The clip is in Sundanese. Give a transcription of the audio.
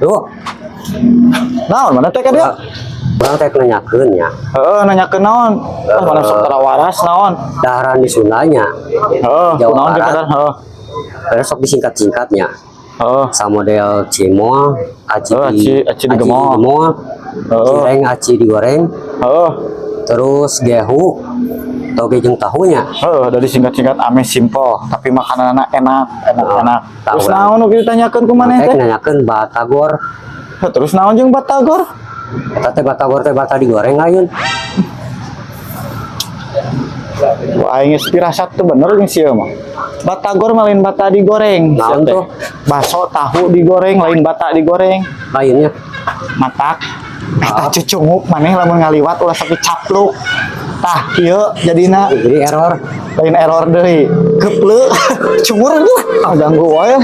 Tuh. Naon maneh teh ka dieu? Urang teh nanyakeun nya. Heeh, nanyakeun naon? Ah, maneh sok tara waras naon? Daharan di Sundanya. Heeh, Jawa kunaon jeung Barat. Kadar? Heeh. Karena sok disingkat-singkatnya. Heeh. Sama model cimol, aci Oh, di aci digemol. Digemol, Heeh. cireng aci digoreng, Heeh. terus gehu, toge jeung tahunya. Heeh, dari singkat-singkat ameh simple, tapi makananna enak, enak, Oh, enak. tahu Terus lah. Naon nu ditanyakeun ku maneh Teh teh? Nanyakeun batagor. Heh, terus naon jeung batagor? Eta teh batagor teh bata digoreng lain? Wah, aing geus pirasat tuh bener jeung sieun mah. Batagor mah lain bata digoreng. Naon Sia teh. Tuh? Baso tahu digoreng, lain bata digoreng. Lainnya. Matak eta cucunguk maneh lamun ngaliwat ulah sampai capluk. Tah, ieu jadina. Jadi error. Lain error deui. Keple cungur itu. Ah, ganggu wae.